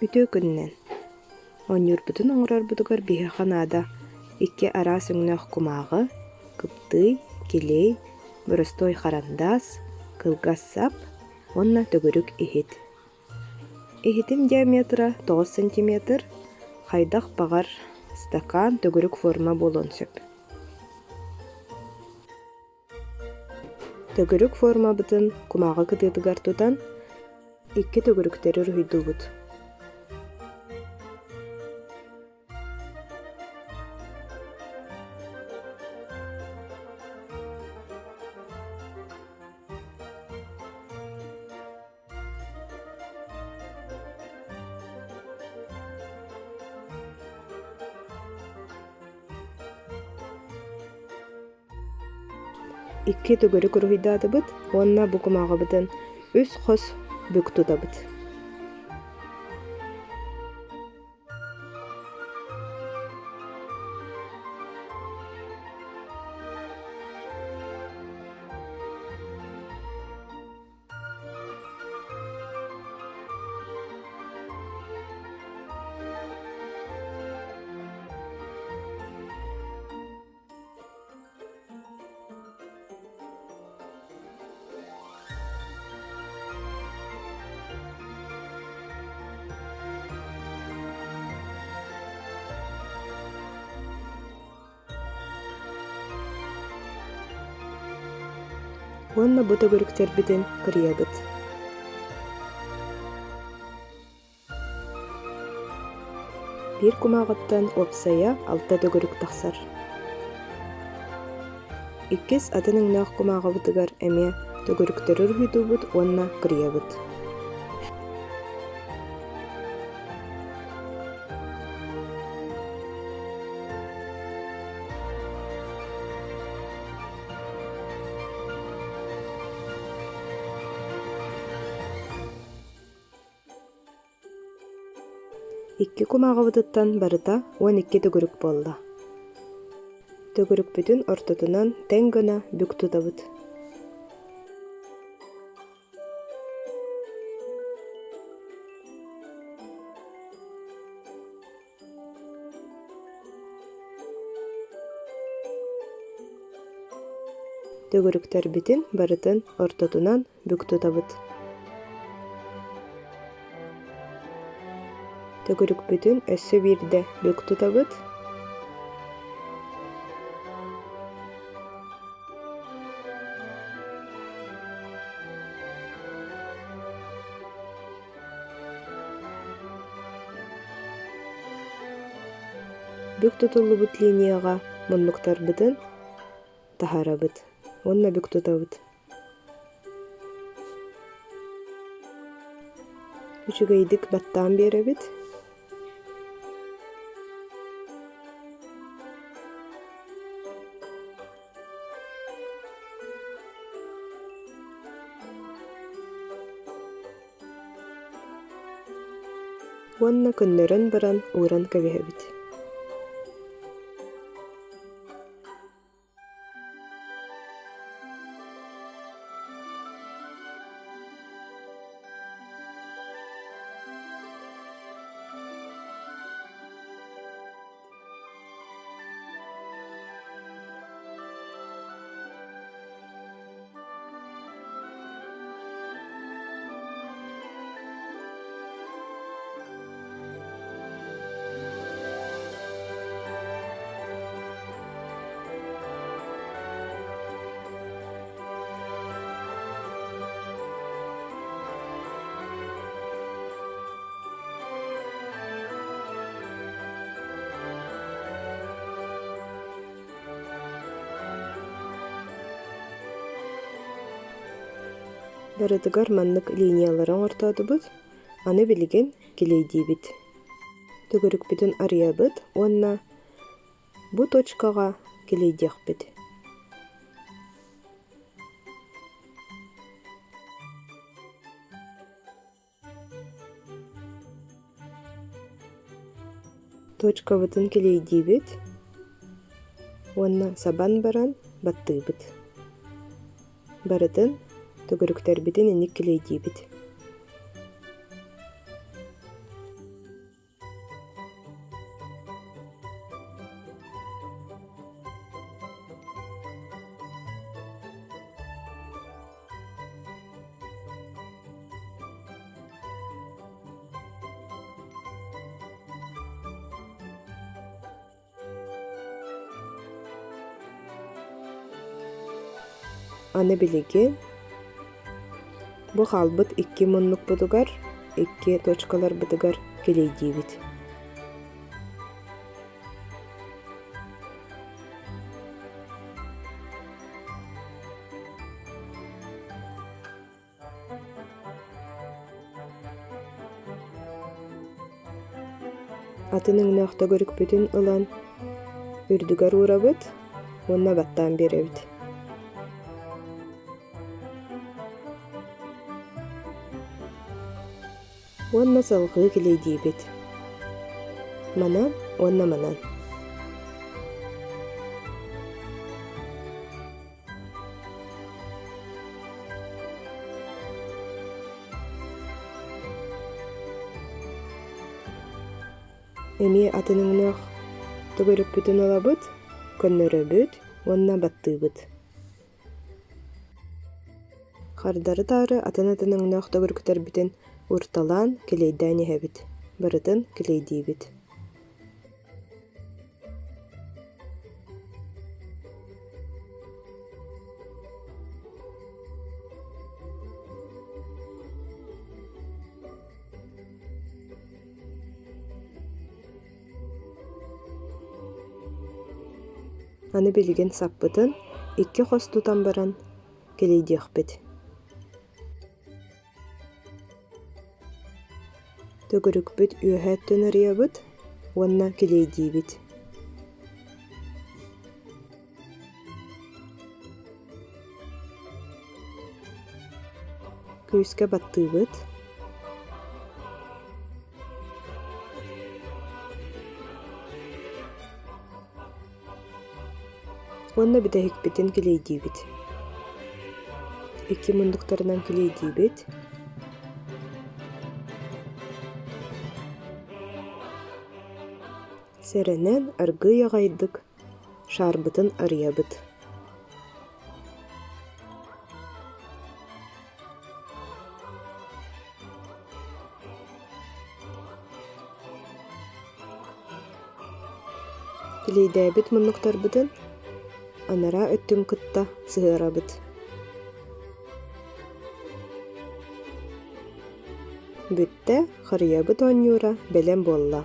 Үтүө күнүнэн! Оонньуурбутун оҥорорбутугар биһиэхэ наада икки араас өҥнөөх кумааҕы, кыптыый, килиэй, боростуой харандаас, кылгас сап уонна төгүрүк иһит. Иһитим диаметра 9 сантиметр, хайдах баҕар стакан төгүрүк форма буолуон сөп. Төгүрүк формабытын кумааҕы кытыытыгар тутан, икки төгүрүктэри уруһуйдуубут. Икки төгүрүк уруһуйдаатыбыт уонна бу кумааҕыбытын үс хос бүк тутабыт. Уонна бу төгүрүктэрбитин кырыйабыт. Биир кумааҕыттан уопсайа алта төгүрүк тахсар. Иккис атын өҥнөөх кумааҕыбытыгар эмиэ төгүрүктэри уруһуйдуубут уонна кырыйабыт. Икки кумааҕыбытыттан барыта 12 төгүрүк буолла. Төгүрүкпүтүн ортотунан тэҥ гына бүк тутабыт. Төгүрүктэрбитин барытын ортотунан бүк тутабыт. Төгүрүкпүтүн өссө биирдэ бүк тутабыт. Бүк тутуллубут линияҕа муннуктарбытын таһаарабыт уонна бүк тутабыт. Үчүгэйдик баттаан биэрэбит. Уонна көннөрөн баран ууран кэбиһэбит. Барытыгар маннык линиялары оҥортоотубут, аны билигин килиэйдиибит. Төгүрүкпүтүн арыйабыт уонна бу точкаҕа килиэйдиэхпит. Точкабытын килиэйдиибит уонна сабан баран баттыыбыт. Барытын төгүрүктэрбитин инник килиэйдиибит. Аны билигин бу хаалбыт икки муннукпутугар, икки точкаларбытыгар килийдиибит. Атын өҥнөөх төгүрүкпүтүн ылан үрдүгэр уурабыт уонна баттаан биэрэбит. Уонна салҕыы килийдиибит. Манан уонна манан. Эмиэ атын өҥнөөх төгүрүкпүтүн ылабыт, көннөрөбүт уонна баттыыбыт. Хардары-таары атын-атын өҥнөөх төгүрүктэрбитин уурталаан, килиэйдээн иһэбит, барытын килиэйдиибит. Аны билигин саппытын икки хос тутан баран кэлэйдиэхпит. Төгүрүкпүт үөһэ өттүн арыйабыт уонна килиэйдиибит. Күүскэ баттыыбыт. Уонна бүтэһикпитин килиэйдиибит. Икки муннуктарынан килиэйдиибит. Сэрэнэн аргыый аҕайдык шаарбытын арыйабыт. Килиэйдээбит муннуктарбытын анараа өттүн кытта сыһыарабыт. Бүттэ, харыйабыт оонньуура бэлэм буолла.